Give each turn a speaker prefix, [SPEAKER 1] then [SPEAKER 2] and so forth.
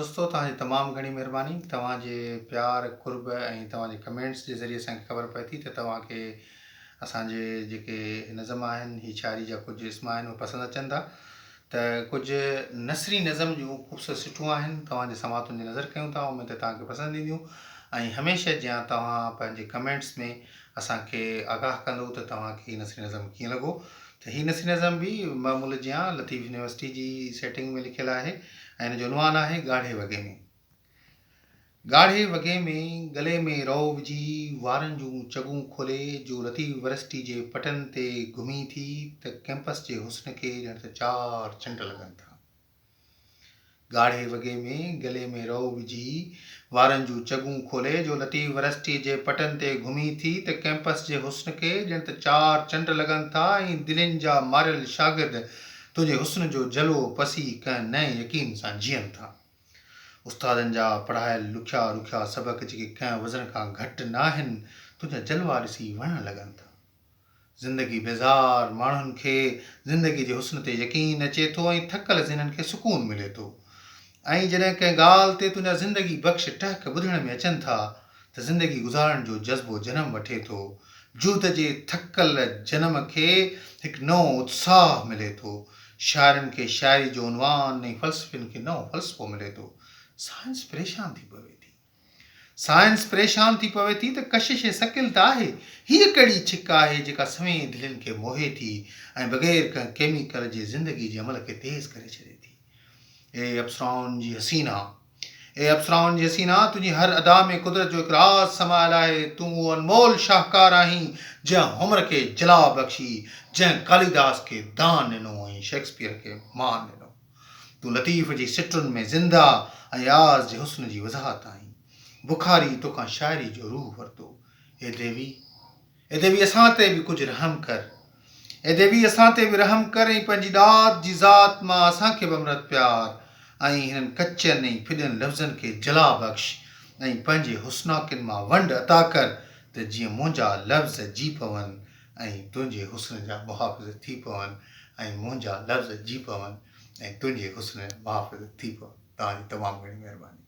[SPEAKER 1] دوستو توهان جي تمام گهڻي مهرباني توهان جي پيار قرب ۽ توهان جي ڪمينٽس جي ذريعي اسان کي خبر پئي ٿي ته توهان کي اسان جي جيڪي نظم آهن هي شاعري جا ڪجهه اسم آهن اهي پسند اچن ٿا ته ڪجهه نثري نظم جون خوبصورت سٽون آهن توهان جي سماعتن جي نظر ڪيون ٿا اميد ته توهان کي پسند اينديون ۽ هميشه جيان توهان پنهنجي ڪمينٽس ۾ اسان کي آگاهه ڪندو ته توهان کي هي نثري نظم ڪيئن لڳو ته هي نثري نظم به معمول جيان لطيف يونيورسٽي جي سيٽنگ ۾ لکيل آهي ۽ ان جو عنوان آهي ڳاڙهي وڳي ۾. ڳاڙهي وڳي ۾ ڳلي ۾ رئو وجهي وارن جون چڳون کولي جو لطيف ورسٽي جي پٽن تي گهمي ٿي ته ڪئمپس جي حسن کي ڄڻ ته چار چنڊ لڳن ٿا. ڳاڙهي وڳي ۾ گلي ۾ رئو وجهي، وارن جون چڳون کولي جو لطيف ورسٽيء جي پٽن تي گهمي ٿي ته ڪئمپس جي حسن کي ڄڻ ته چار چنڊ لڳن ٿا ۽ دلين جا ماريل شاگرد تنهنجي حسن جو جلوو پسي ڪنهن نئين يقين سان جيئن ٿا. استادن جا پڙهايل ڏکيا ڏکيا سبق جيڪي ڪنهن وزن کان گهٽ ناهن، تنهنجا جلوا ڏسي وڻڻ لڳن ٿا. زندگي بيزار ماڻهن کي زندگي جي حسن تي يقين اچي ٿو ۽ ٿڪل ذهنن کي سڪون ملي ٿو ۽ جڏهن ڪنهن ڳالهه تي تنهنجا زندگي بخش ٽهڪ ٻڌڻ ۾ اچن ٿا ته زندگي گذارڻ جو جذبو جنم وٺي ٿو. جهد جي ٿڪل جنم کي هڪ نئون اتساهه ملي ٿو. شاعرن کي شاعري جو عنوان ۽ فلسفين کي نئون فلسفو ملي ٿو. سائنس پريشان ٿي پوي ٿي. سائنس پريشان ٿي پوي ٿي ته ڪشش ثقيل ته آهي، هيء ڪهڙي ڇڪ آهي جيڪا سوين دلين کي موهي ٿي ۽ بغير ڪنهن ڪيميڪل جي زندگي جي عمل کي تيز ڪري ڇڏي ٿي. اي اپسرائن جي حسينا! اي اپسرائن جي حسينا! تنهنجي هر ادا ۾ قدرت جو هڪ راز سمايل آهي. تون اهو انمول شاهڪار آهين، جنهن هومر کي جلا بخشي، جنهن ڪاليداس کي دان ڏنو ۽ شيڪسپيئر کي مان ڏنو. تون لطيف جي سٽن ۾ زنده ۽ اياز جي حسن جي وضاحت آهين. بخاري توکان شاعري جو روح ورتو. اي ديوي! اي ديوي اسان تي به ڪجهه رحم ڪر. اي ديوي اسان تي به رحم ڪر ۽ پنهنجي ڏات جي ذات مان اسان کي به امرت پيار ۽ هنن ڪچن ۽ ڦڏن لفظن کي جلا بخش ۽ پنهنجي حسناڪين مان ونڊ عطا ڪر ته جيئن منهنجا لفظ جي پون ۽ تنهنجي حسن جا محافظ ٿي پون ۽ منهنجا لفظ جي پون ۽ تنهنجي حسن جا محافظ ٿي پون. توهان جي تمام گهڻي مهرباني.